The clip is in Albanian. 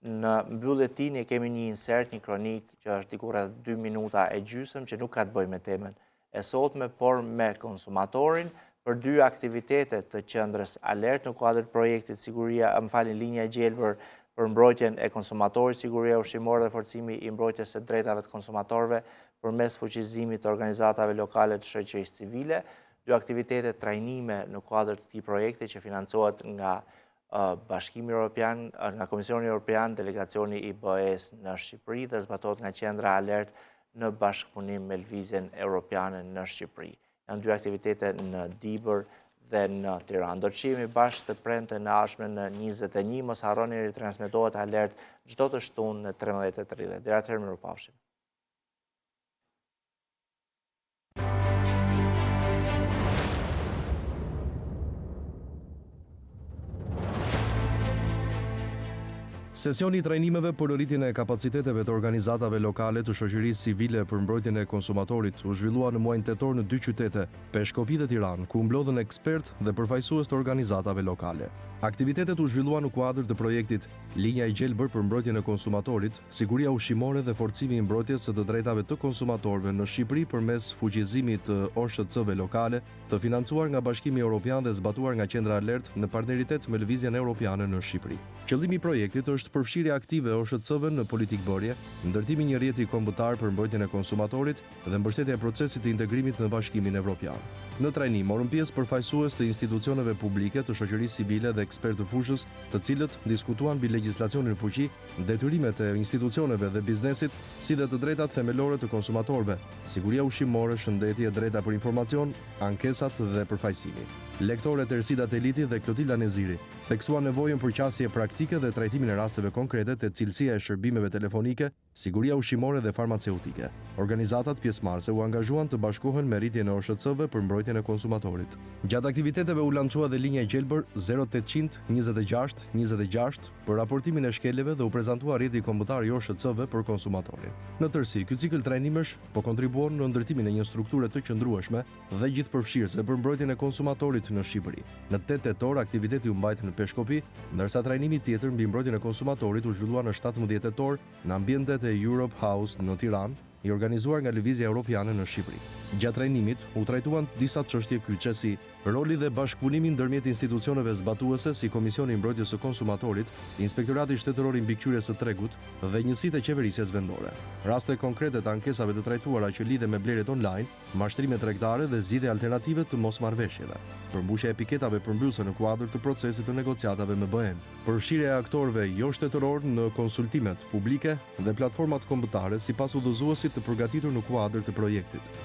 Në mbyllje të tij ne kemi një insert, një kronikë që është diku rreth 2 minuta e gjysëm që nuk ka të bëjë me temën e sotme, por me konsumatorin për dy aktivitete të qendrës Alert në kuadër të projektit Siguria, më falni, linja e gjelbër për mbrojtjen e konsumatorit, siguria ushqimore dhe forcimi i mbrojtjes së drejtave të konsumatorëve përmes fuqizimit të organizatave lokale të shoqërisë civile, dy aktivitete trajnime në kuadër të këtij projekti që financohet nga Bashkimi Europian, nga Komisioni Europian, delegacioni i BE-së në Shqipëri dhe zbatohet nga Qendra Alert në bashkëpunim me Lëvizjen Europiane në Shqipëri. Janë dy aktivitete në Dibër dhe në Tiranë. Do të shihemi bashkë të premten e ardhshme në 21, mos harroni ritransmetohet Alert çdo të shtunë në 13:30. Deri atëherë mirupafshim. Sesioni i trajnimeve për rritjen e kapaciteteve të organizatave lokale të shoqërisë civile për mbrojtjen e konsumatorit u zhvillua në muajin tetor në dy qytete, Peshkopi dhe Tiranë, ku u mblodhën ekspertë dhe përfaqësues të organizatave lokale. Aktivitetet u zhvilluan në kuadër të projektit Linja e gjelbër për mbrojtjen e konsumatorit, siguria ushqimore dhe forcimi i mbrojtjes së të drejtave të konsumatorëve në Shqipëri përmes fuqizimit të OSHC-ve lokale, të financuar nga Bashkimi Europian dhe zbatuar nga Qendra Alert në partneritet me Lëvizjen Europiane në Shqipëri. Qëllimi i projektit është përfshirja aktive e OSHC-ve në politikëbërje, ndërtimi i një rrjeti kombëtar për mbrojtjen e konsumatorit dhe mbështetja e procesit të integrimit në Bashkimin Evropian. Në trajnim morën pjesë përfaqësues të institucioneve publike, të shoqërisë civile dhe ekspertë të fushës, të cilët diskutuan mbi legjislacionin në fuqi, detyrimet e institucioneve dhe biznesit, si dhe të drejtat themelore të konsumatorëve, siguria ushqimore, shëndeti, e drejta për informacion, ankesat dhe përfaqësimi. Lektoret Ersida Teliti dhe Klotilda Neziri theksuan nevojën për qasje praktike dhe trajtimin e rasteve konkrete te cilësia e shërbimeve telefonike, Siguria ushqimore dhe farmaceutike. Organizatat pjesëmarrëse u angazhuan të bashkohen me rritjen e OSHC-ve për mbrojtjen e konsumatorit. Gjatë aktiviteteve u lançua dhe linja e gjelbër 0800 26 26 për raportimin e shkeljeve dhe u prezantua rrjeti kombëtar i OSHC-ve për konsumatorin. Në tërësi, ky cikël trajnimesh po kontribuon në ndërtimin e një strukture të qëndrueshme dhe gjithëpërfshirëse për mbrojtjen e konsumatorit në Shqipëri. Në 8 tetor, aktiviteti u mbajt në Peshkopi, ndërsa trajnimi tjetër mbi mbrojtjen e konsumatorit u zhvillua në 17 tetor në ambientet e Europe House në Tiranë, i organizuar nga Lëvizja Europiane në Shqipëri. Gjatë trajnimit, u trajtuan disa çështje kyçe si roli dhe bashkëpunimi ndërmjet institucioneve zbatuese si Komisioni i Mbrojtjes së Konsumatorit, Inspektorati Shtetëror i Mbikëqyrjes së Tregut dhe njësitë e qeverisjes vendore. Raste konkrete të ankesave të trajtuara që lidhen me blerjet online, mashtrime tregtare dhe zgjidhje alternative të mosmarrëveshjeve, përmbushja e piketave përmbyllëse në kuadër të procesit të negociatave me BE-në, përfshirja e aktorëve jo-shtetërorë në konsultimet publike dhe platformat kombëtare sipas udhëzuesit të përgatitur në kuadër të projektit.